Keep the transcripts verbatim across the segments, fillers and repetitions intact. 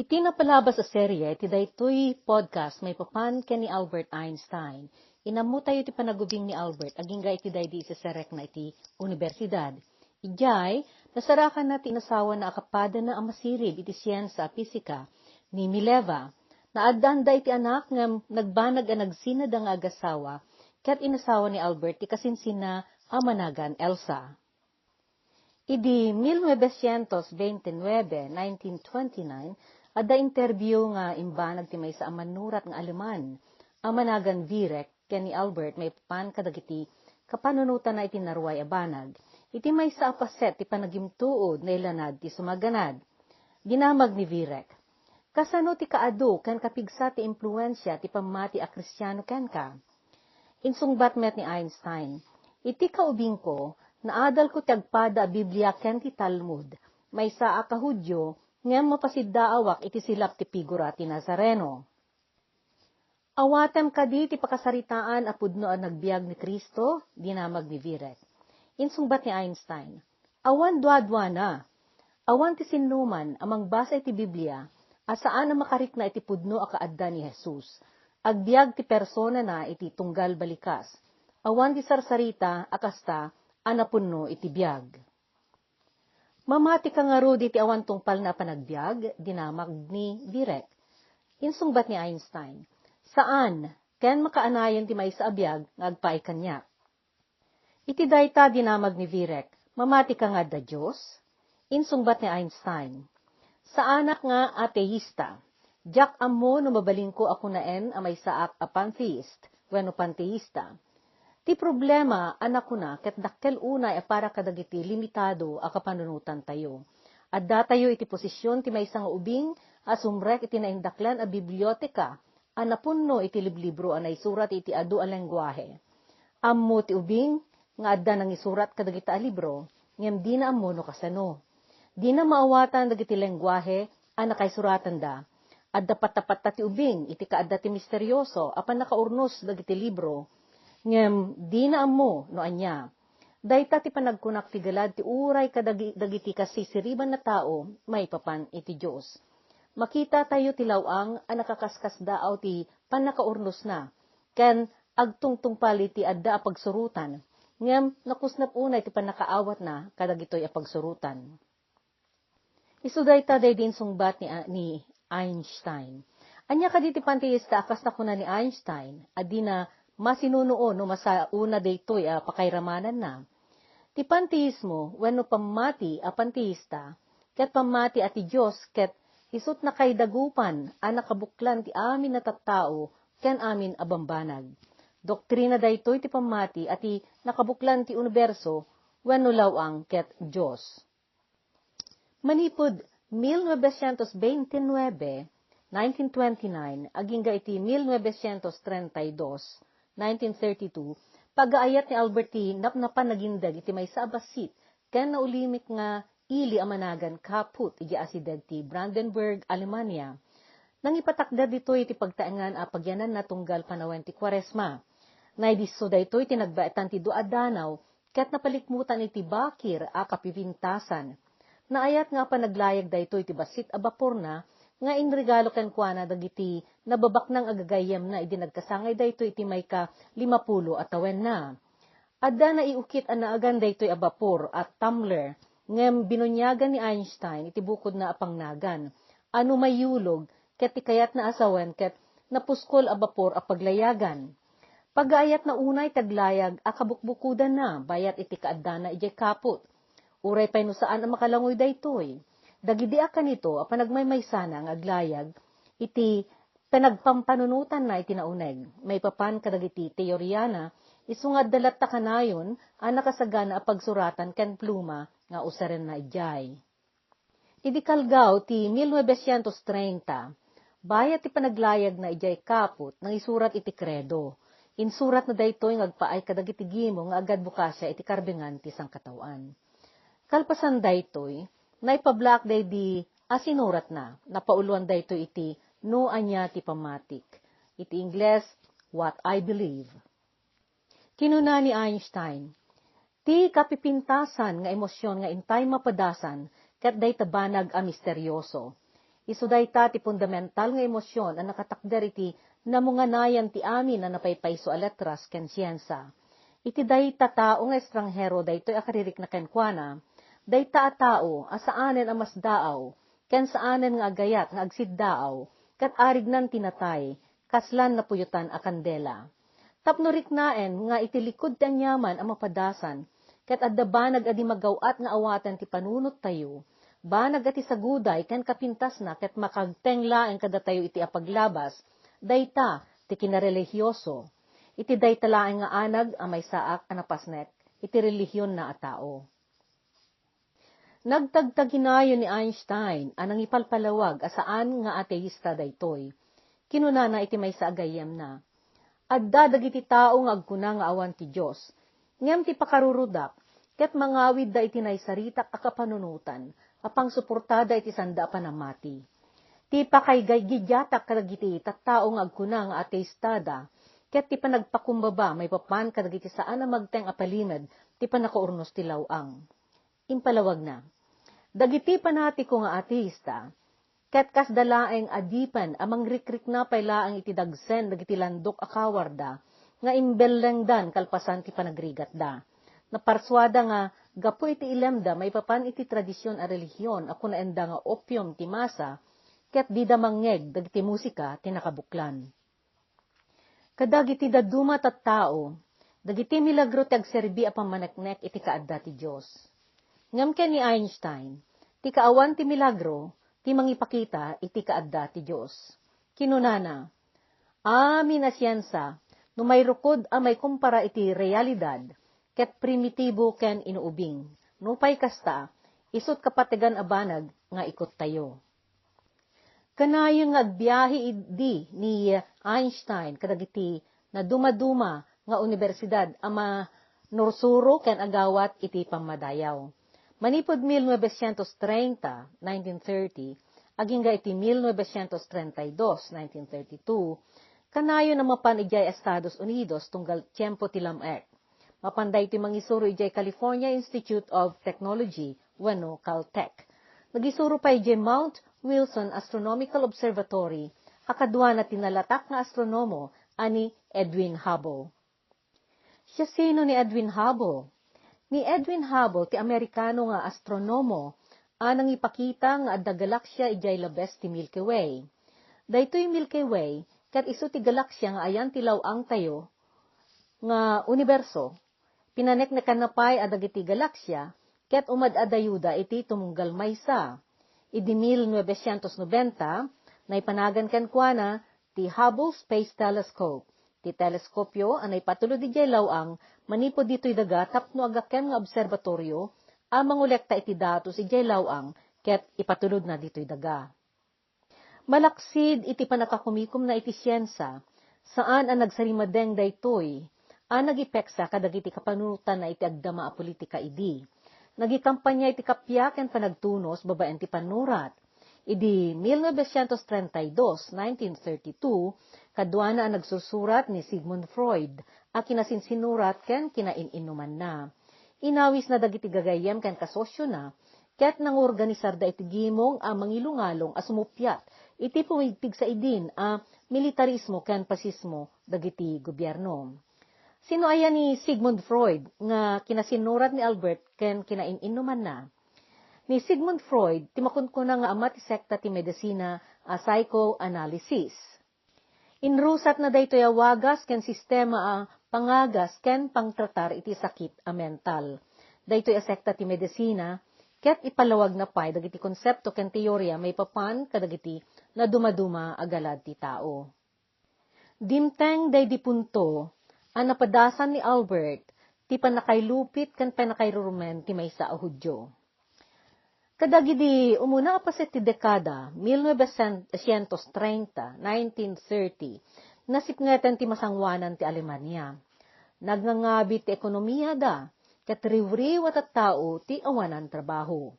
Iti napalabas a serye ti daytoy podcast maipapan ken ni Albert Einstein. Inammotayo ti panagubing ni Albert agingga iti daydi iseserekna iti universidad. Idiay, nasarakanna ti inasawana a kapadana a masirib iti siensia a pisika ni Mileva. Naaddaanda iti anak ngem nagbanag a nagsinada nga agasawa ket inasawa ni Albert ti kasinsinna a managan Elsa. Idi mil novecientos veintinuebe, nineteen twenty-nine, adda interview nga imbanag ti maysa a mannurat nga Aleman a managan Virek ken ni Albert maipapan kadagiti kapanunotanna iti naruay a banag. Iti maysa a paset ti panagimtuod, nailanad ti sumaganad. Dinamag ni Virek, "Kasano ti kaadu ken kapigsa ti impluensia ti pammati a Kristiano kenka?" Insungbat met ni Einstein, "Iti kaubingko, naadalko ti agpada a Biblia ken ti Talmud. Maysa a Hudio, ngem mapasiddaawak iti silap ti figura ti Nazareno." "Awatem kadi ti pakasaritaan a pudno a nagbiag ni Cristo?" dinamag ni Virek. Insungbat ni Einstein, "Awan duaduana. Awan ti sinnoman a mangbasa iti Biblia a saan a makarikna iti pudno a kaadda ni Jesus. Agbiag ti personana iti tunggal balikas. Awan ti sarsarita a kasta a napunno iti biag." "Mamatika ngarud iti awan tungpalna a panagbiag?" dinamag ni Virek. Insungbat ni Einstein, "Saan, ken makaanayon ti maysa a biag nga agpaay kaniak." Iti dayta, dinamag ni Virek, "Mamatika nga adda Dios?" Insungbat ni Einstein, "Saanak nga ateista. Diak ammo no mabalinko a kunaen a maysaak a pantheist wenno panteista. Ti problema a nakuna ket dakkel unay a para kadagiti limitado a kapanunotantayo. Addatayo iti posisyon ti maysa nga ubing a sumrek iti naindaklan a biblioteka a napunno iti liblibro a naisurat iti adu a lengguahe. Ammo ti ubing nga adda nangisurat kadagita a libro, ngem dina ammo no kasano. Dina maawatan dagiti lengguahe a nakaisuratan da. Adda patta-patta ti ubing iti kaadda ti misterioso a pannakaurnos dagiti libro, ngem dina ammo no ania. Dayta ti panagkunak ti galad ti uray kadagi-, dagiti kasisiriban a tao maipapan iti Dios. Makitatayo ti law-ang a nakaskaskasdaaw ti pannakaurnosna, ken agtungtungpal iti adda a pagsurotan, ngem nakusnap unay ti pannakaawatna kadagitoy a pagsurotan." Isu dayta daydi insungbat ni, ni Einstein. Ania kadi ti panteista a kas nakuna ni Einstein a dina masinunuo no masauna daytoy a pakairamananna? Ti panteismo wenno pammati a panteista ket pammati a ti Dios ket isut' nakaidagupan a nakabuklan ti amin a tattao ken amin a bambanag. Doktrina daytoy ti pammati a ti nakabuklan ti uniberso wenno law-ang ket Dios. Manipud mil novecientos veintinuebe, nineteen twenty-nine, agingga iti mil novecientos treinta y dos, nineteen thirty-two, pagaayat ni Albert ti napnapan nagindeg iti maysa a bassit ken naulimik nga ili a managan Kaput idiay asideg ti Brandenburg, Alemania. Nangipatakder ditoy iti pagtaengan a pagyananna tunggal panawen ti Kuaresma. Naidisso daytoy ti nagbaetan ti dua a danaw ket napalikmutan iti bakir a kapipintasan. Naayat nga apan naglayag daytoy ti bassit a baporna nga inregalo kenkuana dagiti nababaknang a gagayyemna idi nagkasangay daytoy iti mayka limapulo a tawenna. Adda naiukit a naagan daytoy a bapor a tumbler, ngem binuniagan ni Einstein iti bukodna a pangnagan a no mayulog ket ti kayatna a sawen ket napuskol a bapor a paglayagan. Pagaayatna unay ti aglayag a kabukbukodanna bayat iti kaaddana idiay Kaput. Uray pay no saan a makalangoy daytoy, dagidi a kanito a panagmaymaysana nga aglayag iti panagpampanunotanna iti nauneg, maipapan kadagiti teoriana, isu nga adda latta kanayon a nakasagana a pagsuratan ken pluma nga usarenna idiay. Idi kalgaw ti mil novecientos treinta, bayat ti panaglayagna idiay Kaput, nangisurat iti Kredo. Insuratna daytoy nga agpaay kadagiti gimo nga agadbokasia iti karbengan ti Sangkataoan. Kalpasan daytoy, naipablaak daydi a sinuratna. Napauloan daytoy iti No Ania ti Pammatik, iti Ingles, What I Believe. Kinuna ni Einstein, "Ti kapipintasan nga emosyon nga intay mapadasan ket dayta banag a misterioso. Isu dayta ti fundamental nga emosyon a nakatakder iti namunganayan ti amin a napaypayso a letras ken siensia. Iti dayta tao nga estranghero daytoy a karirikna kenkuana, dayta a tao a saanen a masdaaw, ken saanen nga agayat nga agsiddaaw, ket arignan ti natay, kaslan napuyotan a kandela. Tapno riknaen nga iti likud ti aniaman a mapadasan, ket adda banag a di magaw-at nga awaten ti panunottayo, banag a ti saguday ken kapintasna ket makagteng laeng kadatayo iti apaglabas, dayta ti kinarelihioso. Iti dayta laeng nga anag a maysaak a napasnek iti relihionna a tao. Nagtagtaginayon ni Einstein a nangipalpalawag a saan nga ateista daytoy. Kinunana iti maysa a gayyemna, "Adda dagiti tao nga agkuna nga awan ti Dios, ngem ti pakarurudak ket mangawidda iti naisaritak a kapanunotan a pangsuportada iti sanda a panamati. Ti pakaigagidiatak kadagiti tattao nga agkuna nga ateistada, ket ti panagpakumbaba maipapan kadagiti saan a magteng a palimed ti pannakaurnos ti law-ang." Impalawagna, "Dagiti panatiko nga ateista, ket kasda laeng a dipen a mangrikrikna pay laeng iti dagsen dagiti landok a kawarda nga imbellengdan kalpasan ti panagrigatda. Naparsuada nga gapu iti ilemda maipapan iti tradision a relihion a kunaenda nga opium ti masa, ket dida mangngeg dagiti musika ti nakabuklan." Kadagiti dadduma a tattao, dagiti milagro ti agserbi a pammaneknek iti kaadda ti Dios. Ngem ken ni Einstein, ti kaawan ti milagro ti mangipakita iti kaadda ti Dios. Kinunana, "Amin a siensia no mairukod a maikumpara iti realidad ket primitibo ken inuubing. Nupay kasta, isut' kapategan a banag nga ikuttayo." Kanayon nga agbiahe idi ni Einstein kadagiti nadumaduma nga universidad a manursuro ken agawat iti pammadayaw. Manipud mil novecientos treinta, nineteen thirty, agingga iti mil novecientos treinta y dos, nineteen thirty-two, kanayon a mapan idiay Estados Unidos tunggal tiempo ti lam-ek. Mapan daytoy mangisuro idiay California Institute of Technology wenno Caltech. Nagisuro pay idiay Mount Wilson Astronomical Observatory a kaduana ti nalatak nga astronomo a ni Edwin Hubble. Siasino ni Edwin Hubble? Ni Edwin Hubble ti Amerikano nga astronomo a nangipakita nga adda galaksia idiay labes ti Milky Way. Daytoy Milky Way ket isu ti galaksia nga ayan ti law-angtayo nga uniberso. Pinaneknekanna pay a dagiti galaksia ket umad-adayoda iti tumunggal maysa. Idi mil novecientos noventa, naipanagan kenkuana ti Hubble Space Telescope, ti teleskopio a naipatulod idiay law-ang manipud ditoy daga tapno agakem nga obserbatorio a mangolekta iti datos idiay law-ang ket ipatulodna ditoy daga. Malaksid iti pannakakumikomna iti siensia, saan a nagsarimadeng daytoy a nagipeksa kadagiti kapanunotanna iti agdama a politika idi. Nagikampania iti kappia ken panagtunos babaen ti pannurat. Idi mil novecientos treinta y dos, nineteen thirty-two, kaduana a nagsursurat ni Sigmund Freud a kinasinsinurat ken kinain-innumanna. Inawisna dagiti gagayyem ken kasosiona, ket nangorganisarda iti gimong a mangilungalong a sumuppiat iti pumigpigsa idin a militarismo ken pasismo dagiti gobierno. Sino aya ni Sigmund Freud nga kinasinnurat ni Albert ken kinain-innumanna? Ni Sigmund Freud ti makunkuna nga ama ti sekta ti medisina a psychoanalysis. Inrusatna daytoy a wagas ken sistema a pangagas ken pangtratar iti sakit a mental. Daytoy a sekta ti medisina, ket ipalawagna pay dagiti konsepto ken teoria maipapan kadagiti nadumaduma a galad ti tao. Dimteng daydi punto a napadasan ni Albert ti pannakailupit ken pannakairurumen ti maysa a Judio. Kadagidi umuna a paset ti dekada mil novecientos treinta, nineteen thirty, nasipngeten ti masangoanan ti Alemania. Nagngangabi ti ekonomiada, ket riwriw a tattao ti awanan trabaho.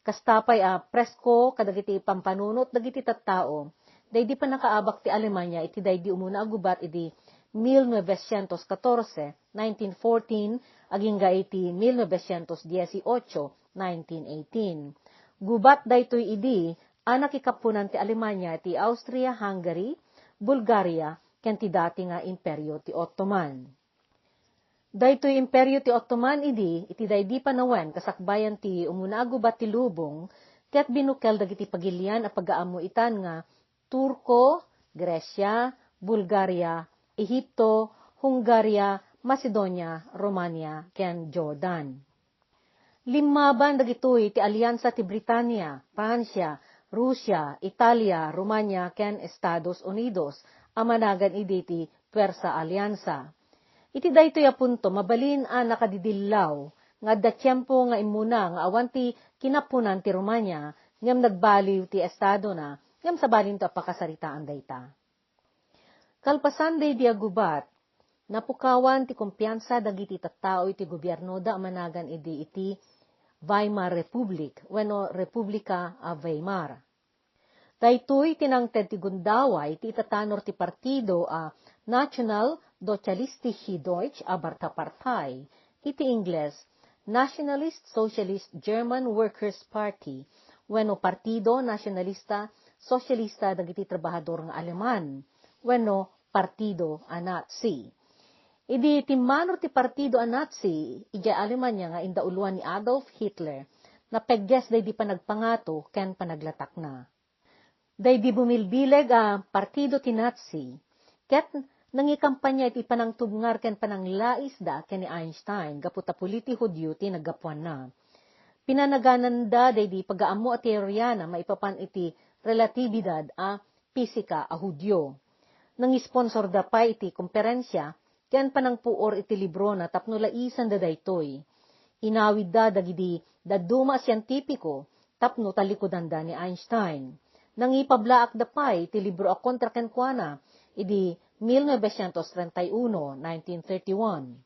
Kasta pay a presko kadagiti pampanunot dagiti tattao, daydi pannakaabak ti Alemania iti daydi umuna a gubat idi mil novecientos katorse, nineteen fourteen, agingga iti mil novecientos dieciocho, nineteen eighteen. Gubat daytoy idi a nakikapunan ti Alemania iti Austria-Hungary, Bulgaria, ken ti dati nga Imperio ti Ottoman. Daytoy Imperio ti Ottoman idi, iti daydi panawen kasakbayan ti umuna a gubat ti lubong, ket binukkel dagiti pagilian a pagaammo itan nga Turko, Grecia, Bulgaria, Ehipto, Hungaria, Macedonia, Romania, ken Jordan. Limmaban dagitoy ti aliansa ti Britania, Francia, Rusia, Italia, Romania, ken Estados Unidos a managan idi ti Puwersa Aliansa. Iti daytoy a punto, mabalin a nakadidillaw nga adda tiempo nga immuna nga awan ti kinapunan ti Romania ngem nagbaliw ti estadona ngem sabalinto a pakasaritaan dayta. Kalpasan daydi a gubat, napukawan ti kumpiansa dagiti tattao iti gobiernoda a managan idi iti Weimar Republic wenno Republika a Weimar. Daytoy ti nangted ti gundaway ti itatanor ti partido a Nationalsozialistische Deutsche Arbeiterpartei, iti Ingles, Nationalist Socialist German Workers' Party, wenno Partido Nasionalista Sosialista dagiti Trabahador nga Aleman, wenno Partido a Nazi. Idi timmano ti partido a Nazi idiay Alemania nga indauluan ni Adolf Hitler, napegges daydi panagpangato ken panaglatakna. Daydi bumilbileg a partido ti Nazi, ket nangikampania iti panangtubngar ken pananglaisda ken ni Einstein gapu ta puli ti Hudio ti naggapuanna. Pinanagananda daydi pagaammo a teoriana maipapan iti relatibidad a pisika a Hudio. Nangisponsorda pay iti komperensia ken panangpuor iti librona tapno laisanda daytoy. Inawidda dagidi dadduma a sientipiko tapno tallikudanda ni Einstein. Nangipablaakda pay ti libro a kontra kenkuana idi mil novecientos treinta y uno, nineteen thirty-one.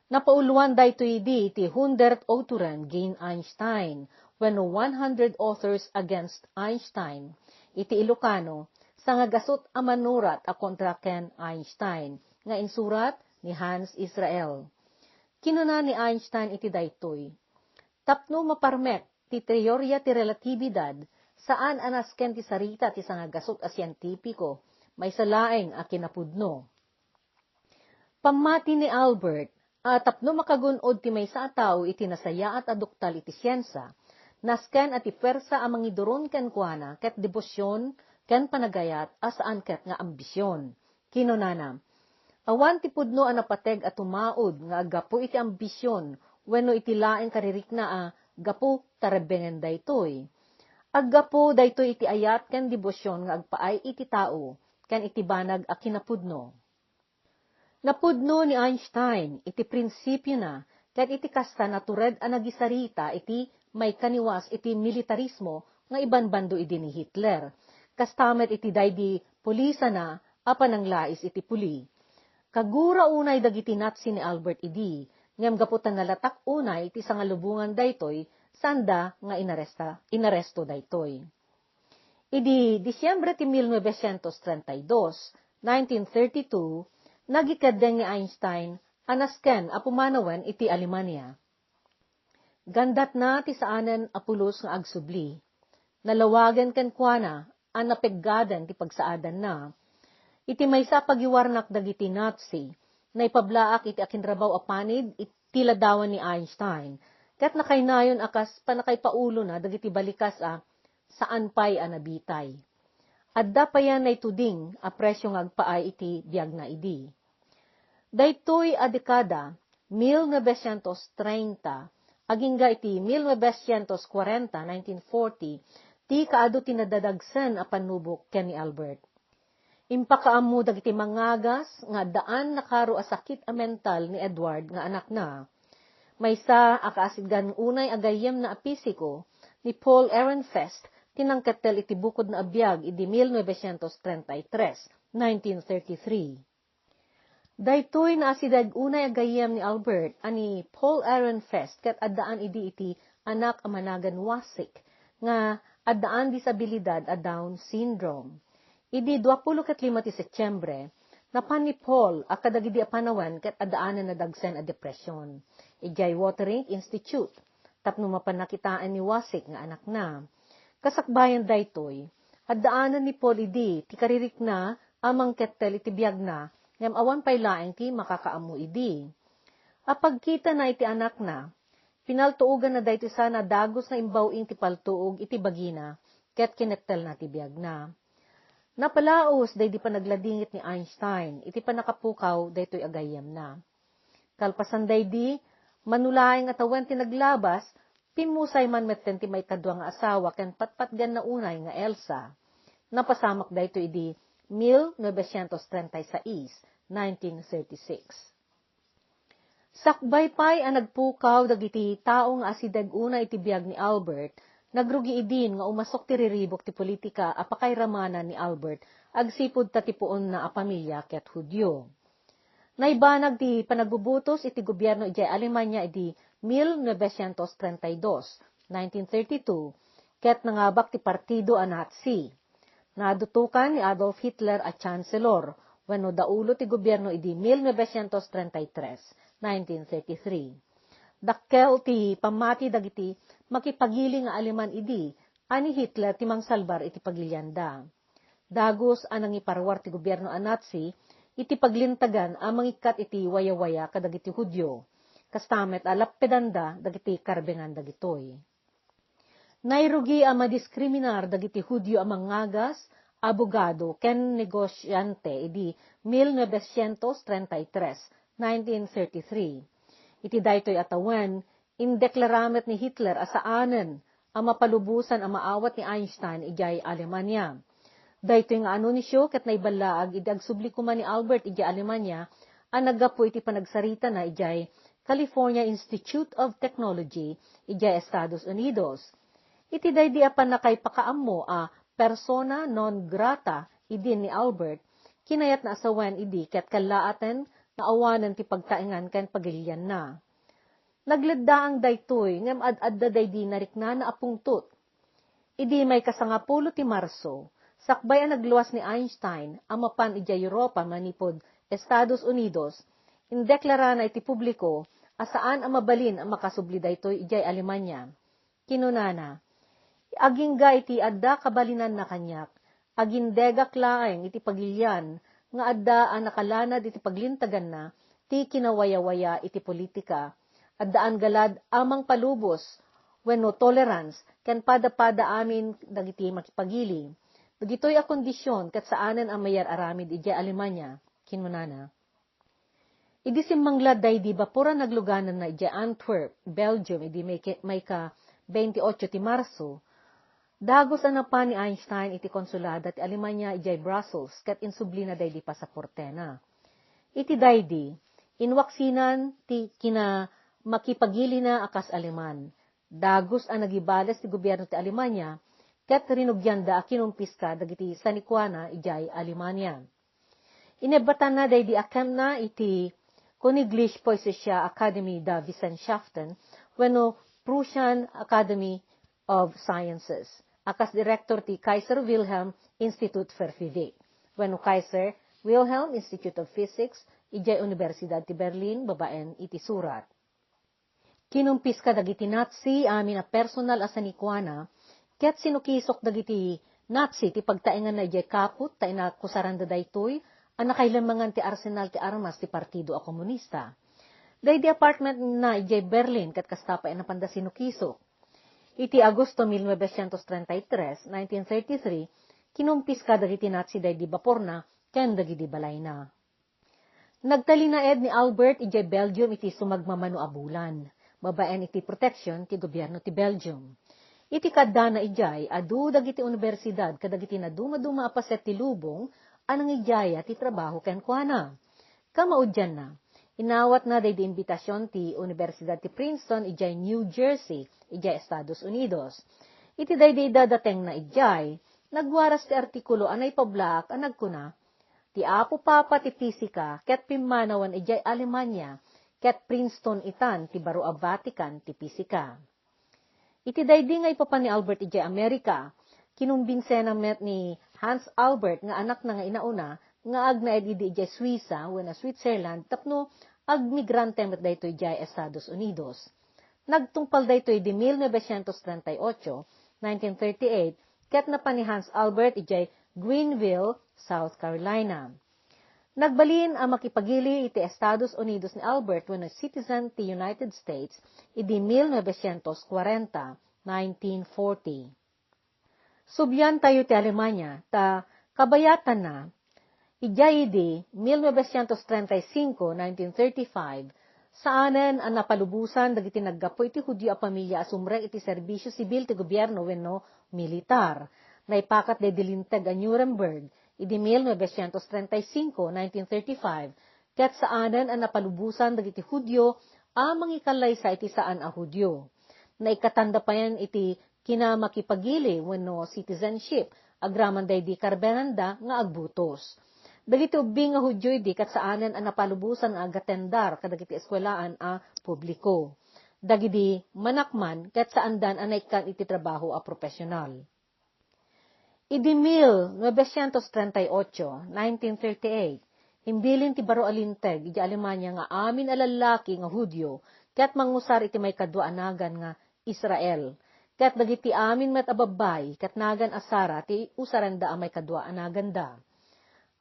Napauloan daytoy idi iti Hundert Autoren gegen Einstein wenno One Hundred Authors Against Einstein iti Ilocano, sangagasut a manurat a kontra ken Einstein nga insurat ni Hans Israel. Kinuna ni Einstein iti daytoy, "Tapno maparmek ti teoria ti relatibidad, saan a nasken ti sarita ti sangagasut a sientipiko, maysa laeng a kinapudno." Pammati ni Albert a tapno makagun-od ti maysa a tao iti nasayaat a doktal iti siensia, nasken a ti puersa a mangiduron kenkuana ket debosion ken panagayat a saan ket nga ambision. Kinunana, "Awan ti pudno a napateg a tumaud nga aggapu iti ambision wenno iti laeng karirikna a gapu ta rebbengen daytoy. Aggapu daytoy iti ayat ken debosion nga agpaay iti tao ken iti banag a kinapudno." Napudno ni Einstein iti prinsipiona ket iti kasta, natured a nagisarita iti maikaniwas iti militarismo nga ibanbando idi ni Hitler. Kasta met iti daydi pulisana a pananglais iti puli. Kagura unay dagiti Nazi ni Albert idi, ngem gapu ta nalatak unay ti sangalubongan daytoy, saanda nga inaresta, inaresto daytoy. Idi Disiembre ti mil novecientos treinta y dos, nineteen thirty-two, nagikeddeng ni Einstein a nasken a pumanawen iti Alemania. Gandatna ti saanen a pulos nga agsubli. Nalawagen kenkuana a napeggaden ti pagsaadanna. Iti maysa a pagiwarnak dagiti Nazi, naipablaak iti akinrabaw a panid iti ladawan ni Einstein, ket nakaynayon a kas pannakaipaulona dagiti balikas a saan pay a nabitay. Adda payen naituding a presio nga agpaay iti biagna idi. Daytoy a dekada, mil novecientos treinta, agingga iti mil novecientos kuarenta, nineteen forty, ti kaadu ti nadadagsen a pannubok ken ni Albert. Impakaammo dagiti mangagas nga addaan nakaro a sakit a mental ni Edward nga anakna. Maysa a kaasigan unay a gayyemna a pisiko, ni Paul Ehrenfest, ti nangkettel iti bukodna a biag idi mil novecientos treinta y tres, nineteen thirty-three. Daytoy naasideg unay a gayyem ni Albert a ni Paul Ehrenfest ket addaan idi iti anak a managan Wasik nga addaan disabilidad a Down syndrome. Idi duapulo ket lima ti Setiembre, napan ni Paul a kadagidi a panawen ket addaanen a dagsen a depresyon. Idiay Watering Institute, tapno mapanna kitaen ni Wasik nga anakna. Kasakbayan daytoy, addaanan ni Paul idi ti karirikna a mangkettel iti biagna, ngem awan pay laeng ti makakaammo idi. Apagkitana iti anakna, pinaltuoganna daytoy sana dagus nga imbaw-ing ti paltuog iti bagina, ket kinettelna ti biagna. Napalaos daydi panagladingit ni Einstein iti pannakapukaw daytoy a gayyemna. Kalpasan daydi, mano laeng a tawen ti naglabas, pimmusay man metten ti maikadua nga asawa ken patpatganna unay nga Elsa. Napasamak daytoy idi mil novecientos treinta y seis, nineteen thirty-six. Sakbay pay a nagpukaw dagiti tao nga asideg unay iti biag ni Albert, nagrugi idin nga umasok ti riribuk ti politika a pakairamanan ni Albert agsipud ta ti puonna a pamilia ket Judio. Naibanag ti panagbubutos iti gobierno idiay Alemania idi mil novecientos treinta y dos, nineteen thirty-two, ket nangabak ti partido a Nazi. Nadutokan ni Adolf Hitler a Chancellor wenno daulo ti gobierno idi mil novecientos treinta y tres, nineteen thirty-three. Dakkel ti pammati dagiti makipagili nga Aleman idi a ni Hitler ti mangsalbar iti pagilianda. Dagus a nangiparuar ti gobierno a Nazi iti paglintagan a mangikkat iti wayawaya kadagiti Judio. Kasta met a lappedanda dagiti karbengan dagitoy. Nairugi a madiskriminar dagiti Judio a mangngagas, abogado, ken negosiante idi mil novecientos treinta y tres, nineteen thirty-three. Iti daytoy a tawen, indeklara met ni Hitler a saanen a mapalubosan a maawat ni Einstein idiay Alemania. Daytoy nga anunsio ket naiballaag idi agsubli koma ni Albert idiay Alemania a naggapu iti panagsaritana idiay California Institute of Technology idiay Estados Unidos. Iti daydi a pannakaipakaammo a persona non grata idin ni Albert, kinayatna a sawen idi ket kallaaten nga awanen ti pagtaengan ken pagilianna. Nagleddaang daytoy ngem ad-adda daydi nariknana a pungtot. Idi maikasangapulo ti Marso, sakbay a nagluas ni Einstein a mapan idiay Europa manipud Estados Unidos, indeklarana iti publiko a saan a mabalin a makasubli daytoy idiay Alemania. Kinunana, "Agingga iti adda kabalinanna kaniak, agindegak laeng iti pagilian nga adda a nakalanad iti paglintaganna ti kinawayawaya iti politika. Addaan galad a mangpalubos wenno tolerance ken padapada amin dagiti makipagili. Dagitoy a kondision ket saanen a mayar-aramid idiay Alemania," kinunana. Idi simmangla daydi bapor a naglugananna idiay Antwerp, Belgium, idi mayka-, mayka-twenty-eight ti Marso, dagus a napan ni Einstein iti konsulada ti Alemania idiay Brussels ket insublina daydi pasaportena. Iti daydi, inwaksinan ti kinamakipagilina a kas Aleman. Dagus a nagibales ti gobierno ti Alemania ket rinugianda a kinumpiska dagiti sanikuana idiay Alemania. Inebbatanna daydi a kemna iti Königliche Preußische Akademie der Wissenschaften wenno Prussian Academy of Sciences a kas direktor ti Kaiser Wilhelm Institut für Physik wenno Kaiser Wilhelm Institute of Physics idiay Universidad ti Berlin babaen iti surat. Kinumpiska dagiti Nazi amin a personal a sanikuana, ket sinukisok dagiti Nazi ti pagtaenganna idiay kaput ta inakusaranda daytoy a nakailemmengan ti arsenal ti armas ti Partido a Komunista. Daydi apartmentna idiay Berlin ket kasta pay a napanda sinukisok. Iti Agosto mil novecientos treinta y tres, nineteen thirty-three, kinumpiska dagiti Nazi daydi baporna ken dagidi balayna. Nagtalinaed ni Albert idiay Belgium iti sumagmamano a bulan, babaen iti proteksion ti gobierno ti Belgium. Iti kaaddana idiay, adu dagiti universidad kadagiti nadumaduma a paset ti lubong a nangidiaya ti trabaho kenkuana. Kamaudianna, inawatna daydi imbitasion ti Universidad ti Princeton idiay New Jersey, idiay Estados Unidos. Iti daydi dadatengna idiay, nagwaras ti artikulo a naipablaak a nagkuna, "Ti Apo Papa ti Pisika ket pimmanawen idiay Alemania, ket Princeton itan ti baro a Vatican ti Pisika." Iti daydi nga ipapan ni Albert idiay Amerika, kinumbinsena met ni Hans Albert nga anakna nga inauna nga agnaed idi idiay Suiza wenno Switzerland tapno agmigrante met daytoy idiay Estados Unidos. Nagtungpal daytoy idi mil novecientos treinta y ocho, nineteen thirty-eight, ket napan ni Hans Albert idiay Greenville, South Carolina. Nagbalin a makipagili iti Estados Unidos ni Albert wenno citizen ti United States idi mil novecientos kwarenta, nineteen forty. Subliantayo ti Alemania, ta kabayatanna, idiay idi mil novecientos treinta y cinco, nineteen thirty-five, saanen a napalubosan dagiti naggapu iti Judio a pamilia a sumrek iti serbisio sibil ti gobierno wenno militar. Naipakat daydi Linteg a Nuremberg idi mil novecientos treinta y cinco, nineteen thirty-five, ket saanen a napalubosan dagiti Judio a mangikallaysa iti saan a Judio. Naikatanda payen iti kinamakipagili wenno citizenship agraman daydi karbenanda nga agbutos. Dagiti ubbing nga Judio idi ket saanen a napalubosan nga agatendar kadagiti eskuelaan a publiko. Dagidi manakman ket saandan a naikkan iti trabaho a profesional. Idi mil novecientos treinta y ocho, nineteen thirty-eight, imbilin ti baro a linteg idiay Alemania nga amin a lallaki nga Judio ket mangusar iti maikadua a nagan nga Israel. Ket dagiti amin met a babbai ket nagan a Sara ti usarenda a maikadua a naganda.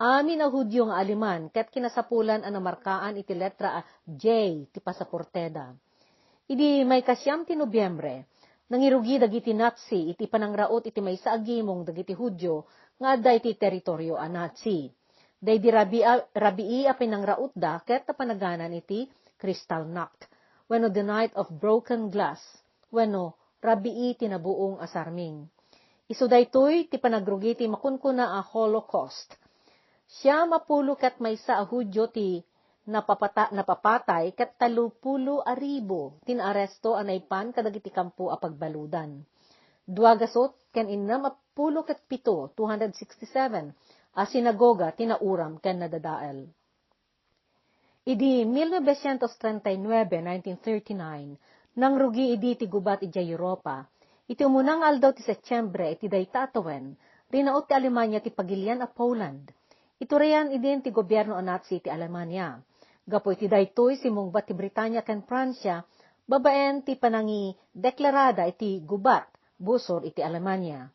Amin a Judio nga Aleman ket kinasapulan a namarkaan iti letra a J ti pasaporteda. Idi maikasiam ti Nobiembre, nangirugi dagiti Nazi iti panangraot iti maysa a gimong dagiti Judio nga adda iti teritorio a Nazi. Daydi rabii, rabii a pinangraotda ket napanaganan iti Kristallnacht, wenno the Night of Broken Glass, wenno rabii ti nabuong a sarming. Isu daytoy ti panagrugi ti makunkuna a Holocaust. Siam a pulo ket maysa a Judio ti napapata-, napapatay ket tallo pulo a ribu ti naaresto a naipan kadagiti kampo a pagbaludan. Dua gasut ken innem a pulo ket pito, two hundred sixty-seven, a sinagoga ti nauram ken nadadael. Idi mil novecientos treinta y nueve, nineteen thirty-nine, nangrugi idi ti gubat idiay Europa. Iti umuna nga aldaw ti Setiembre iti dayta a tawen, rinaut ti Alemania ti pagilian a Poland. Iturayan idin ti gobierno a Nazi ti Alemania. Gapu iti daytoy, simungbat ti Britania ken Francia babaen ti panangideklarada iti gubat busor iti Alemania.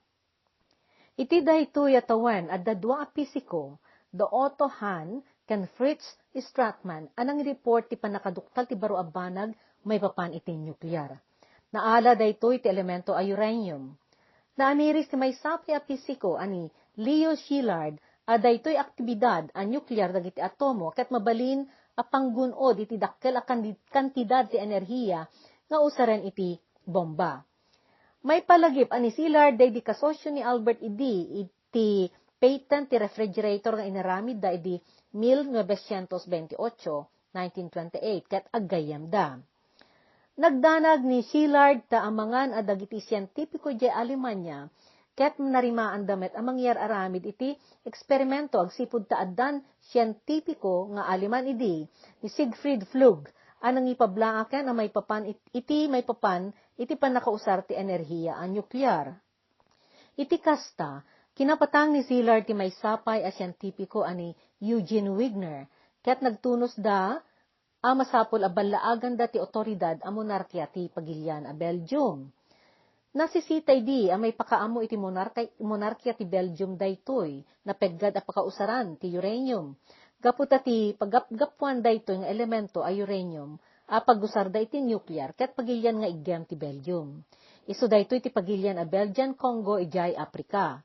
Iti daytoy a tawen, adda dua a pisiko, da Otto Hahn ken Fritz Strassmann, a nangreport ti pannakaduktal ti baro a banag maipapan iti nuklear. Naala daytoy ti elemento a uranium. Naamiris ti maysa pay a pisiko a ni Leo Szilard a daytoy aktibidad a nuklear dagiti atomo ket mabalin a panggun-od iti dakkel a kandi-, kantidad ti enerhiya nga usaren iti bomba. Maipalagip a ni Szilard daydi kasosio ni Albert idi iti patent ti refrigerator nga inaramidda idi mil novecientos veintiocho, nineteen twenty-eight, ket aggayyemda. Nagdanag ni Szilard ta amangan a dagiti sientipiko idiay Alemania ket narimaanda met a mangyar-aramid iti eksperimento agsipud ta addan sientipiko nga Aleman idi, ni Siegfried Flug, a nangipablaak ken a maipapan it-, iti maipapan iti pannakausar ti enerhiya a nuklear. Iti kasta, kinapatang ni Szilard ti maysa pay a sientipiko a ni Eugene Wigner, ket nagtunusda a masapul a ballaaganda ti awtoridad a monarkia ti pagilian a Belgium. Nasisita idi a maipakaammo iti monarka-, monarkia ti Belgium daytoy, napeggad a pakausaran ti uranium. Gapu ta ti paggapgappuan daytoy nga elemento a uranium a pagusarda iti nuklear ket pagilian nga iggem ti Belgium. Isu daytoy ti pagilian a Belgian Congo idiay Africa.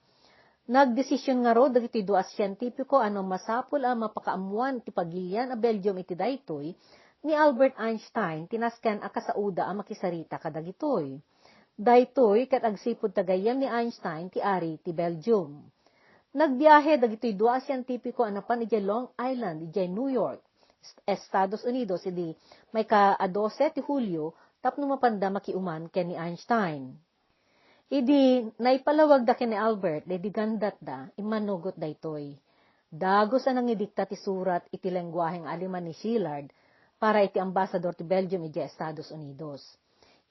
Nagdesision ngarud dagiti dua a sientipiko a no masapul a mapakaammoan ti pagilian a Belgium iti daytoy, ni Albert Einstein ti nasken a kasaoda a makisarita kadagitoy. Daytoy ket agsipud ta gayyem ni Einstein ti ari ti Belgium. Nagbiahe dagitoy dua a sientipiko a napan idiay Long Island, idiay New York, Est-, Estados Unidos, idi maika-dose ti Hulio tapno mapanda makiuman ken ni Einstein. Idi naipalawagda ken ni Albert daydi gandatda, immanugot daytoy. Dagus a nangidikta ti surat iti lenguaheng Aleman ni Szilard para iti ambasador ti Belgium idiay Estados Unidos.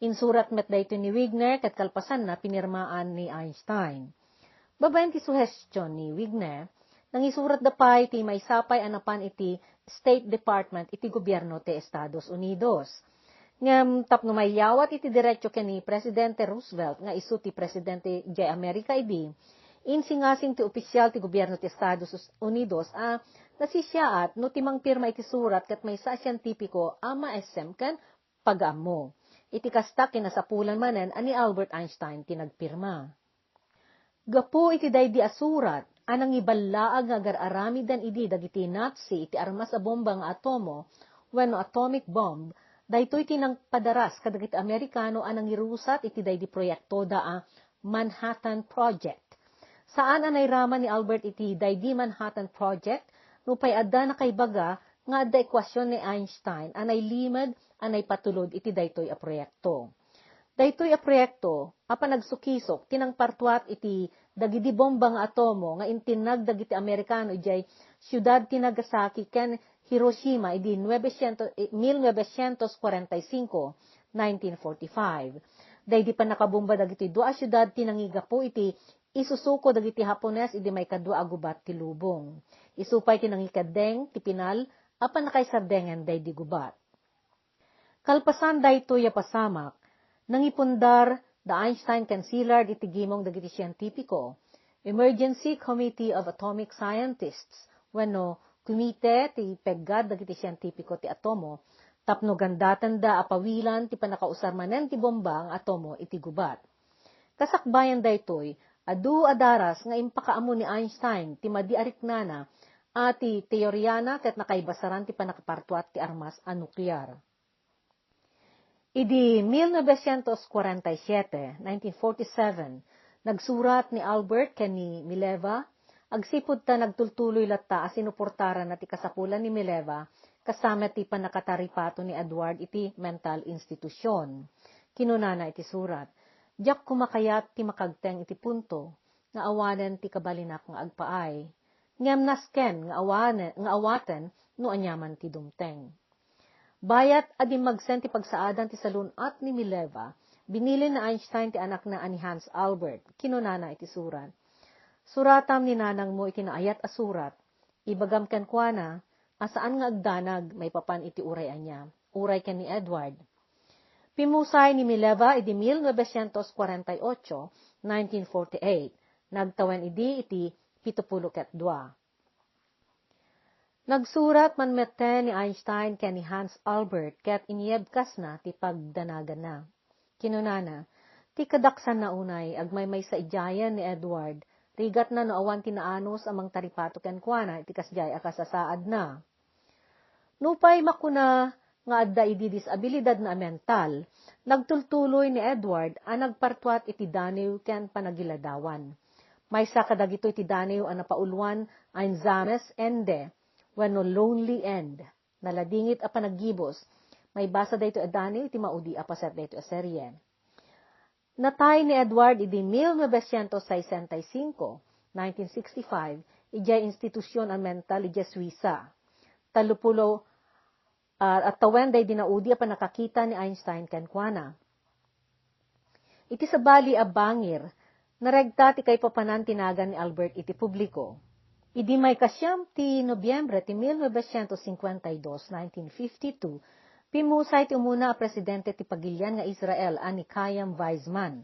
Insurat met daytoy ni Wigner ket kalpasanna, pinirmaan ni Einstein. Babaen ti suhestion ni Wigner, nangisuratda pay ti maysa pay a napan iti State Department iti gobierno ti Estados Unidos. Ngem tapno maiyawat iti derecho ken ni Presidente Roosevelt nga isu ti presidente idiay Amerika idi, insingasing ti opisial ti gobierno ti Estados Unidos a nasisiaat no ti mangpirma iti surat ket maysa a sientipiko a maesem ken pagaammo. Iti kasta, kinasapulan manen a ni Albert Einstein ti nagpirma. Gapu iti daydi a surat a nangiballaag nga agar-aramiden idi dagiti Nazi iti armas a bomba nga atomo wenno atomic bomb, daytoy ti nangpadaras kadagiti Amerikano a nangirusat iti daydi proyektoda a Manhattan Project. Saan a nairaman ni Albert iti daydi Manhattan Project, nupay adda nakaibaga nga adda ekuasion ni Einstein a nailimed a naipatulod iti daytoy a proyekto. Daytoy a proyekto a panagsukisok ti nangpartuat iti dagidi bomba nga atomo nga intinnag dagiti Amerikano idiay siudad ti Nagasaki ken Hiroshima idi nuebesientos, eh, mil novecientos kuarenta y cinco, nineteen forty-five. Daydi pannakabomba dagiti dua a siudad ti nangigapu iti isusuko dagiti Hapones idi maikadua a gubat ti lubong. Isu pay ti nangikeddeng ti pinal a pannakaisardengen daydi gubat. Kalpasan daytoy a pasamak, nangipundar da Einstein ken Szilard iti gimong dagiti sientipiko, Emergency Committee of Atomic Scientists, wenno Komite ti Peggad dagiti Sientipiko ti Atomo, tapno gandatenda a pawilan ti pannakausar manen ti bomba nga atomo iti gubat. Kasakbayan daytoy, adu a daras nga impakaammo ni Einstein ti madi a riknana a ti teoriana ket nakaibasaran ti pannakapartuat ti armas a nuklear. Idi mil novecientos kuarenta y siete, nineteen forty-seven, nagsurat ni Albert ken ni Mileva, agsipud ta nagtultuloy latta a sinuportaranna ti kasapulan ni Mileva, kasta met ti pannakataripato ni Edward iti mental institution. Kinunana iti surat, "Diak koma kayat ti makagteng iti punto nga awanen ti kabalinak nga agpaay. Ngem nasken nga awane-, nga awaten no aniaman ti dumteng." Bayat a dimmagsen ti pagsaadan ti salun-at ni Mileva, binilin ni Einstein ti anakna a ni Hans Albert. Kinunana iti surat, "Suratam ni nanangmo iti naayat a surat. Ibagam kenkuana a saan nga agdanag maipapan iti uray ania, uray ken ni Edward." Pimmusay ni Mileva idi mil novecientos kuarenta y ocho, nineteen forty-eight. Nagtawen idi iti pitupulo ket dua. Nagsurat man metten ni Einstein ken ni Hans Albert ket inyebkasna ti pagdanaganna. Kinunana, "Ti kadaksanna unay agmaymaysa idiayen ni Edward, rigatna no awan ti naanus a mangtaripato kenkuana iti kasdiay a kasasaadna." Nupay makuna nga adda idi disabilidadna a mental, nagtultuloy ni Edward a nagpartuat iti daniw ken panagiladawan. Maysa kadagitoy ti daniw a napauluan Einsames Ende wenno Lonely End. Naladingit a panaggibus. Maibasa daytoy a daniw iti maudi a paset daytoy a serye. Natay ni Edward idi mil novecientos sesenta y cinco, nineteen sixty-five, idiay institusion a mental idiay Suiza. Tallopulo, ah, a tawen daydi naudi a pannakakita ni Einstein kenkuana. Iti sabali a bangir, naregta ti kaipapanan ti nagan ni Albert iti publiko. Idi maikasiam ti Nobiembre ti mil novecientos cincuenta y dos, nineteen fifty-two, pimmusay ti umuna a presidente ti pagilian nga Israel a ni Chaim Weizmann.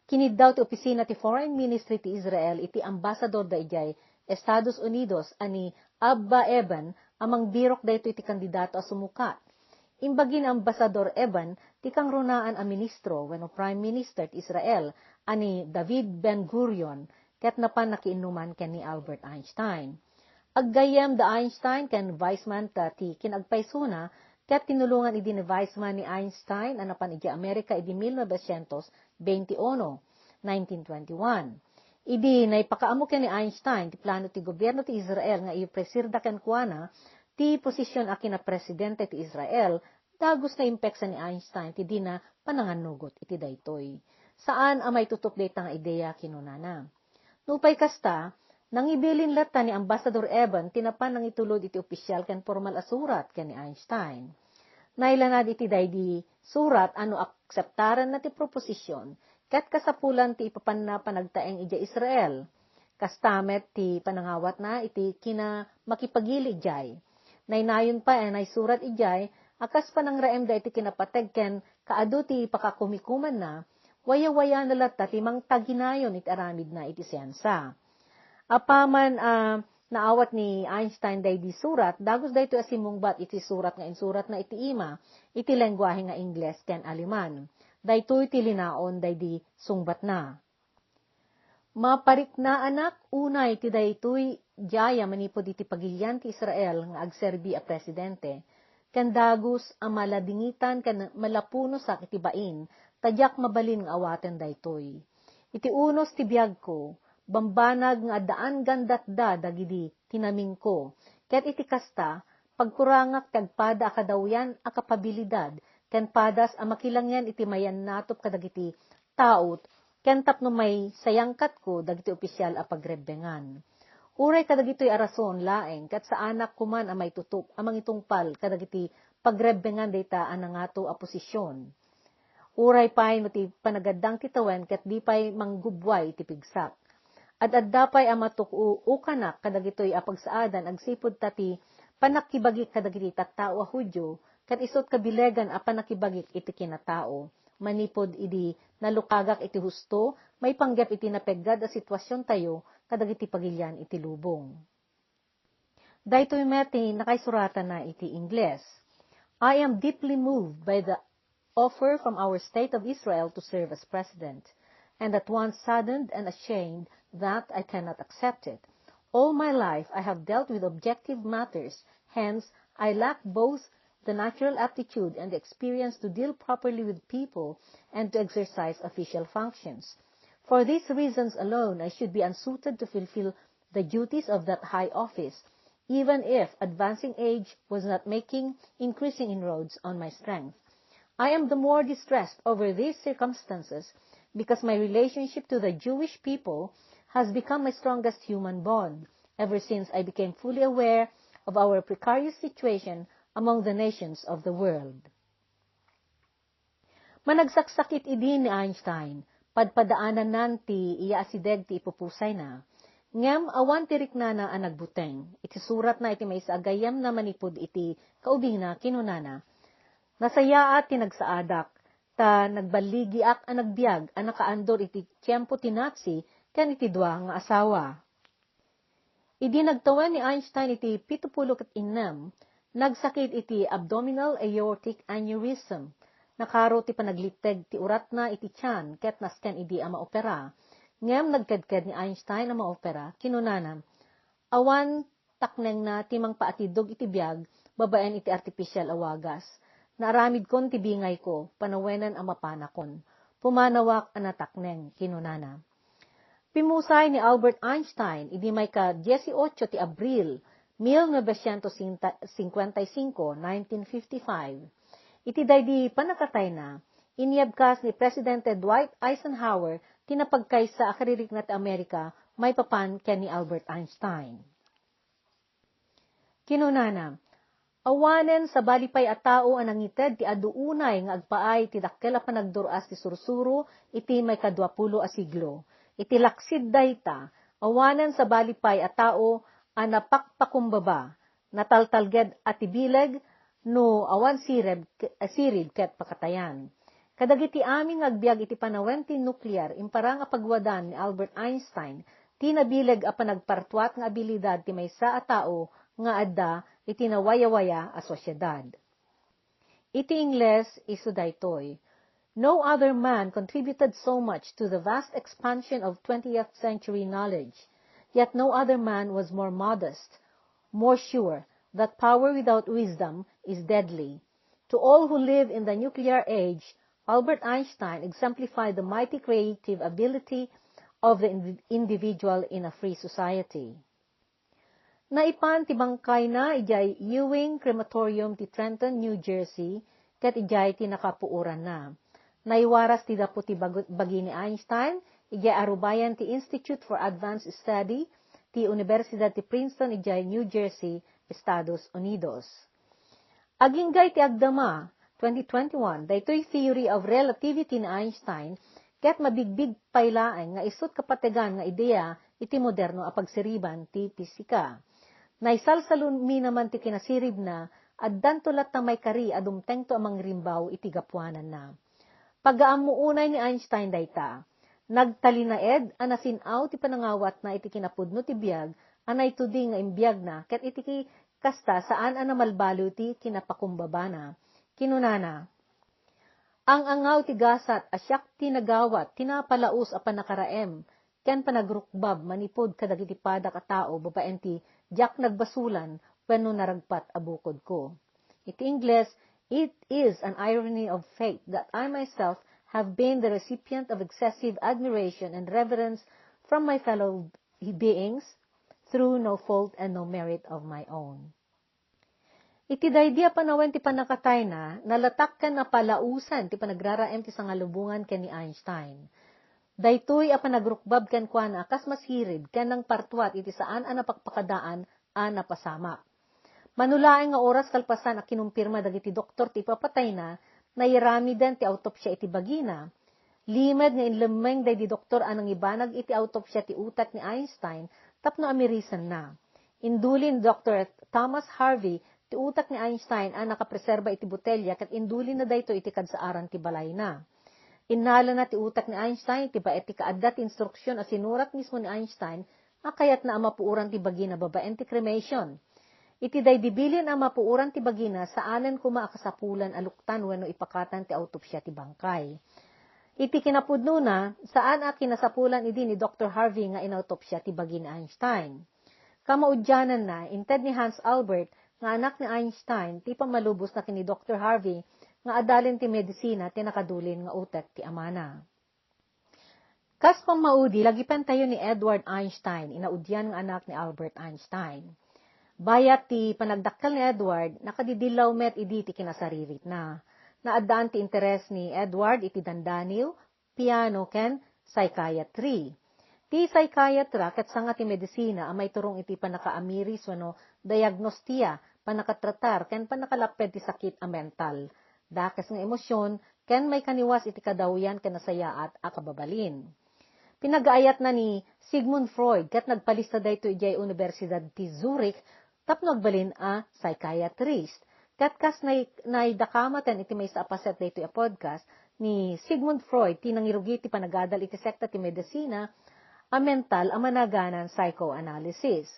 Kiniddaw ti opisina ti Foreign Ministry ti Israel iti ambasadorda idiay Estados Unidos a ni Abba Eban a mangbirok daytoy ti kandidato a sumukat. Imbagi ni Ambasador Eban ti kangrunaan a ministro wenno Prime Minister ti Israel a ni David Ben-Gurion ket napan nakiinnuman ken ni Albert Einstein. Aggayyem da Einstein ken Weizmann ta ti kinagpaysona ket tinulongan idi ni Weizmann ni Einstein a napan idiay Amerika idi mil novecientos veintiuno, nineteen twenty-one. Idi naipakaammo ken ni Einstein ti plano ti gobierno ti Israel nga ipresirda kenkuana ti posision a kinapresidente ti Israel, dagus naimpeksa ni Einstein ti dina panangannugot iti daytoy. Saan a maitutup dayta nga ideya, kinunana. Nupay kasta, nangibilin latta ni Ambasador Eban ti napan nangitulod iti opisial ken pormal a surat ken ni Einstein. Nailanad iti daydi surat a no akseptaranna ti proposisyon, ket kasapulan ti ipapanna panagtaeng idiay Israel. Kasta met ti panangawatna iti kinamakipagili idiay. Naynayon pay a naisurat idiay A kas panangraemda iti kinapateg ken kaadu ti pakakumikumanna, wayawayana latta ti mangtaginayon iti aramidna iti siensia. Apaman a naawat ni Einstein daydi surat, dagus daytoy a simmungbat iti surat nga insuratna iti ima iti lenguahe nga Ingles ken Aleman. Daytoy ti linaon daydi sungbatna. Mapariknaanak unay ti daytoy diay a manipud iti pagilian ti Israel nga agserbi a presidente, ken dagus a maladingitan ken malapunosak iti bain, ta diak mabalin nga awaten daytoy. Iti unos ti biagko, bambanag nga addaan gandatda dagidi tinamingko, ket iti kasta, pagkurangak ti agpada a kadawyan a kapabilidad ken padas a makilangen iti mayannatop kadagiti tao ken tapno maisayangkatko dagiti opisial a pagrebbengan. Uray kadagitoy a rason laeng ket saanak koman a maitutup a mangitungpal kadagiti pagrebbengan dayta a nangato a posision. Uray pay no ti panagaddang ti tawen ket di pay manggubbuay iti pigsak. Ad-adda pay a matukukanak kadagitoy a pagsaadan agsipud ta ti pannakibagik kadagiti tattao a Judio ket isut kabilegan a pannakibagik iti kinatao. Manipud idi nalukagak iti husto, maipanggep iti napeggad a situasiontayo kadagiti pagilian iti lubong. Daytoy met ti nakaisuratana iti Ingles. I am deeply moved by the offer from our State of Israel to serve as president, and at once saddened and ashamed that I cannot accept it. All my life I have dealt with objective matters, hence I lack both the natural aptitude and the experience to deal properly with people and to exercise official functions. For these reasons alone, I should be unsuited to fulfill the duties of that high office, even if advancing age was not making increasing inroads on my strength. I am the more distressed over these circumstances because my relationship to the Jewish people has become my strongest human bond ever since I became fully aware of our precarious situation among the nations of the world. Managsaksakit idi ni Einstein, padpadaananna ti iyaasideg ti ipupusayna. Ngem awan ti riknana a nagbuteng. Iti suratna iti maysa a gayyemna manipud iti kaubingna, kinunana, "Nasayaat ti nagsaadak, ta nagballigiak a nagbiag a nakaandor iti tiempo ti Nazi ken iti dua nga asawa." Idi nagtawen ni Einstein iti pitupulo ket innem, nagsakit iti abdominal aortic aneurysm. Nakaro ti panaglitteg ti uratna iti tiyan ket nasken idi a maopera. Ngem nagkedked ni Einstein a maopera, kinunana, "Awan taknengna ti mangpaatidog iti biag babaen iti artificial a wagas. Naaramidkon ti bingayko, panawenen a mapanakon. Pumanawak a natakneng," kinunana. Pimmusay ni Albert Einstein idi maika-dieciocho ti Abril, mil novecientos cincuenta y cinco, nineteen fifty-five. Iti daydi pannakatayna, inyebkas ni Presidente Dwight Eisenhower ti napagkaysa a karirikna ti Amerika maipapan ken ni Albert Einstein. Kinunana, "Awanen sabali pay a tao a nangited ti adu unay nga agpaay ti dakkel a panagdur-as ti sursuro iti maikaduapulo a siglo. Iti laksid dayta, awanen sabali pay a tao a napakpakumbaba, nataltalged a ti bileg no awan sireb-, sirib ket pakatayan." Kadagiti amin nga agbiag iti panawen ti nuklear, imparang a pagwadan ni Albert Einstein ti nabileg a panagpartuat nga abilidad ti maysa a tao nga adda iti nawayawaya a sosiedad. Iti Ingles, isu daytoy, "No other man contributed so much to the vast expansion of twentieth century knowledge, yet no other man was more modest, more sure that power without wisdom is deadly. To all who live in the nuclear age, Albert Einstein exemplified the mighty creative ability of the indi-, individual in a free society." Naipan ti bangkayna idiay Ewing Crematorium ti Trenton, New Jersey, ket idiay ti nakapuoranna. Naiwaras ti dapo ti bagu-, bagi ni Einstein idiay arubayan ti Institute for Advanced Study ti Universidad ti Princeton idiay New Jersey, Estados Unidos. Agingga iti agdama, twenty twenty-one, daytoy theory of relativity ni Einstein, ket mabigbig pay laeng nga isut kapategan nga idea iti moderno a pagsiriban ti pisika. Naisalsalumi naman ti kinasiribna Addanto latta maikari a dumtengto a mangrimbaw iti gapuananna. Pagaammo unay ni Einstein dayta. Nagtalinaed a nasin-aw ti panangawatna iti kinapudno ti biag a naitudi nga imbiagna ket iti ki-, kasta saan a namalbaliw ti kinapakumbabana. Kinunana, "Ang-angaw ti gasat a siak ti nagawat ti napalaus a pannakaraem ken panagrukbab manipud kadagiti padak a tao babaen ti diak nagbasolan wenno naragpat a bukodko." Iti Ingles, "It is an irony of fate that I myself have been the recipient of excessive admiration and reverence from my fellow beings through no fault and no merit of my own." Iti daydi a panawen ti pannakatayna, nalatak ken napalausan ti panagraraem ti sangalubongan ken ni Einstein. Daytoy a panagrukbab kenkuana a kas masirib ken nangpartuat iti saan a napakpakadaan a napasamak. Mano laeng nga oras kalpasan a kinumpirma dagiti doktor ti ipapatayna, nayaramiden ti autopsia iti bagina. Limed nga inlemmeng daydi doktor a nangibanag iti autopsia ti utek ni Einstein tapno amirisenna. Induli ni Doktor Thomas Harvey ti utek ni Einstein a nakapreserba iti botelya ket indulina daytoy iti kadsaaran ti balayna. Innalana ti utek ni Einstein ti baet ti kaadda ti instruksion a sinurat mismo ni Einstein a kayatna a mapuoran ti bagina babaen ti cremation. Iti daydi bilin a mapuoran ti bagina, saanen koma a kasapulan a luktan wenno ipakatan ti autopsia ti bangkay. Iti kinapudnona, saan a kinasapulan idi ni Doktor Harvey nga inautopsia ti bagi ni Einstein. Kamaudiananna, inted ni Hans Albert nga anak ni Einstein ti pammalubosna ken ni Doktor Harvey nga adalen ti medisina ti nakadulin nga utek ti amana. Kas pammaudi, lagipentayo ni Edward Einstein, inaudian nga anak ni Albert Einstein. Bayat ti panagdakkel ni Edward, nakadidillaw met idi ti kinasariritna. Naaddaan ti interes ni Edward iti dandaniw, piano, ken psychiatry. Ti psychiatra ket sanga ti medisina a maiturong iti pannakaamiris wenno diagnostia, pannakatratar, ken pannakalapped ti sakit a mental, dakes nga emosion, ken maikaniwas iti kadawyan ken nasayaat a kababalin. Pinagaayatna ni Sigmund Freud ket nagpalista daytoy idiay Universidad ti Zurich tapno agbalin a psychiatrist. Ket kas nay-, naidakamaten iti maysa a paset daytoy a podcast, ni Sigmund Freud ti nangirugi ti panagadal iti sekta ti medisina a mental a managanan psychoanalysis.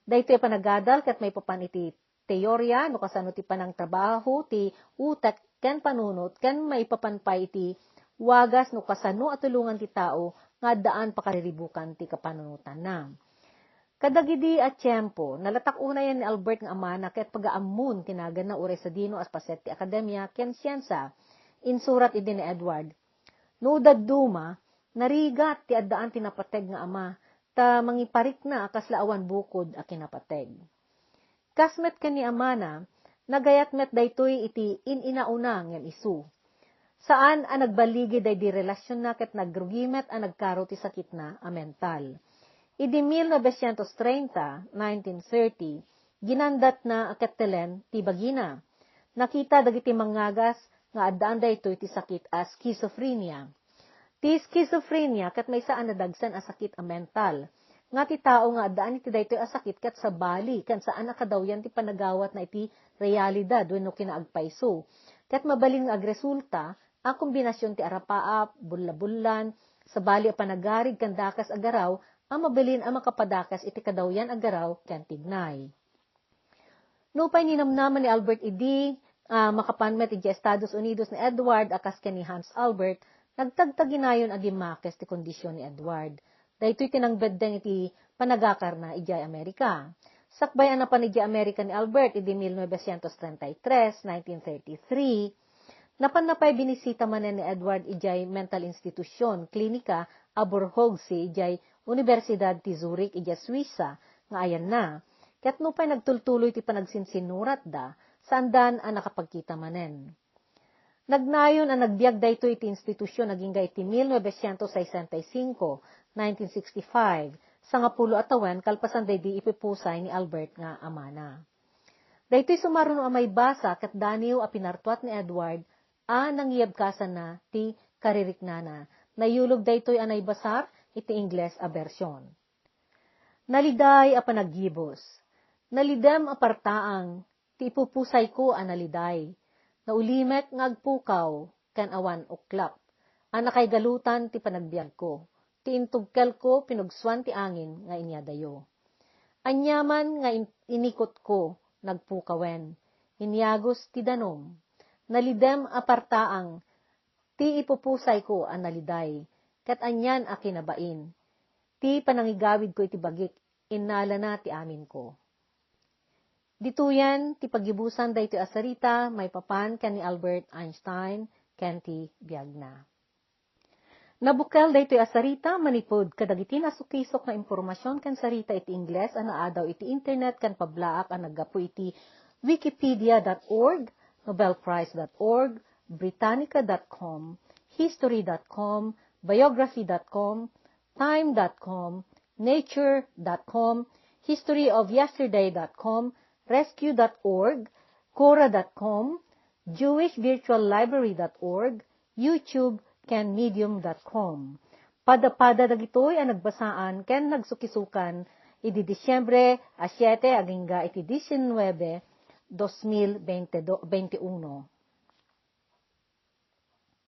Daytoy a panagadal ket maipapan iti teoria no kasano ti panangtrabaho ti utek ken panunot ken maipapan pay iti wagas no kasano a tulongan ti tao nga addaan pakariribukan ti kapanunotanna. Kadagidi a tiempo, nalatak unayen ni Albert nga amana ket pagaammon ti naganna uray sadino a paset ti akademia ken siensia. Insurat idi ni Edward, "No dadduma, narigat ti addaan ti napateg nga ama, ta mangiparikna a kasla awan bukod a kinapateg." Kas met ken ni amana, nagayat met daytoy iti in-inauna ngem isu. Saan a nagballigi daydi relasionna ket nagrugi met a nagkaro ti sakitna a mental. Idi mil novecientos treinta, nineteen thirty, ginandatna a kettelen ti bagina. Nakita dagiti mangngagas nga addaan daytoy ti sakit a schizophrenia. Ti schizophrenia ket maysa a nadagsen a sakit a mental, nga ti tao nga addaan iti daytoy a sakit ket sabali ken saan a kadawyan ti panagawatna iti realidad wenno kinaagpayso. Ket mabalin nga agresulta a kombinasion ti arapaap, bullabullan, sabali a panagarig ken dakes a garaw a mabalin a makapadakes iti kadawyan a garaw ken tignay. Nupay ninamnama ni Albert idi, ah, makapan met idiay Estados Unidos ni Edward a kas ken ni Hans Albert, nagtagtaginayon a dimmakes ti kondision ni Edward. Daytoy ti nangbeddeng iti panagakarna idiay Amerika. Sakbay a napan idiay Amerika ni Albert idi mil novecientos treinta y tres, nineteen thirty-three, napanna pay binisita manen ni Edward idiay mental institution, klinika, a Borghozsee idiay Universidad ti Zurich idiay Suiza nga ayanna. Ket nupay nagtultuloy ti panagsinsinuratda, saandan a nakapagkita manen. Nagnayon a nagbiag daytoy iti institusion agingga iti mil novecientos sesenta y cinco, nineteen sixty-five, sangapulo a tawen kalpasan daydi ipupusay ni Albert nga amana. Daytoy sumaruno a maibasa ket daniw a pinartuat ni Edward a nangiyebkasanna ti kaririknana. Nayulog daytoy a naibasar iti Ingles a bersyon. Naliday a panaggibus. Nalidem a partaang, ti ipupusayko a naliday. Naulimek nga agpukaw ken awan uklap a nakaigalutan ti panagbiagko. Ti intugkelko pinugsuan ti angin nga inyadayo. Aniaman nga in-, inikotko, nagpukawen. Inyagus ti danum. Nalidem a partaang ti ipupusayko a naliday, ket anian a kinabain. Ti panangigawidko iti bagik, innalana ti aminko. Ditoyen ti paggibusan daytoy a sarita maipapan ken ni Albert Einstein ken ti biagna. Nabukel daytoy a sarita manipud kadagiti nasukisok nga impormasion ken sarita iti Ingles a naadaw iti internet ken pablaak a naggapu iti wikipedia dot org, nobelprize dot org, britannica dot com, history dot com, biography dot com, time dot com, nature dot com, history of yesterday dot com, rescue dot org, quora dot com, jewish virtual library dot org, YouTube, ken medium dot com. Padapada dagitoy a nagbasaan ken nagsukisukan idi Disyembre a siete agingga iti diesinuebe, dos mil bente, bente uno.